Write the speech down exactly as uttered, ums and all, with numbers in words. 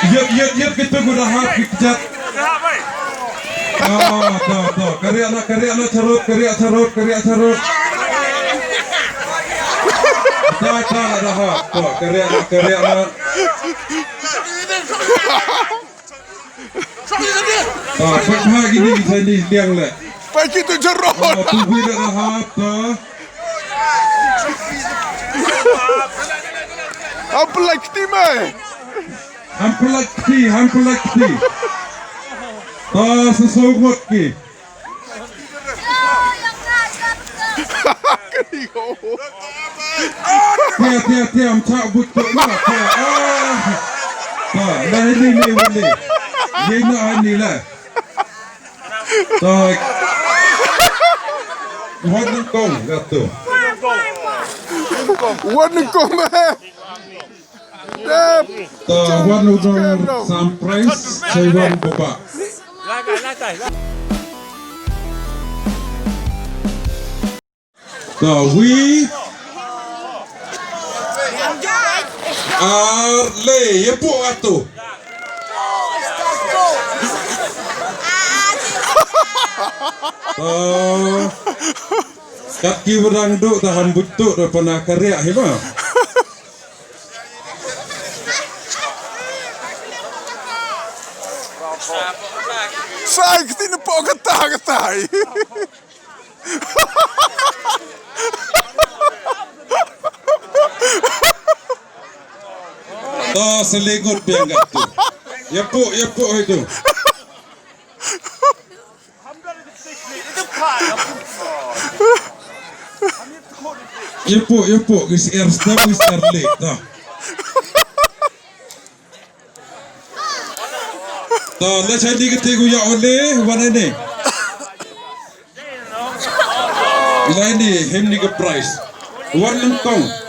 Ïat, ïat, ïat, kita guna hap ki kjat. Ah, to, to. Kariak na, kariak na, charot, kariak charot, kariak charot. Ta, ta, na da hap. To, kariak na, kariak na. Ah, pat ha kini ki Chinese liang le. Pat ki tu jerot. Ah, tu wi le ka hap ta. Am pelak ti mai. Am pelak ti, am pelak ti. Ta sesok ki. Tia, tia, tia, am chak but tu na, tia. Ah. Ta, dah ini ni boleh. Ye na ini lah. Ta. Wan nyngkong, katu. Wan nyngkong, eh. Dep. Ta, wan u dong sam prize, sa wan baba. Ta, wi. Ar le, ïa pu atu. Ta. Kat ki wrang duk ta han butuk da pana kariak hi ba. Sai kti na po kata kata. Ta selingut biang kat tu. Ïa pu, ïa pu itu. Ïa pu, ïa pu, ki syiar step, ki syiar lek, ta. Ta, la chai ni kete ku ïa ole, wan ini. La ini, him ni ka prize. Wan nyngkong.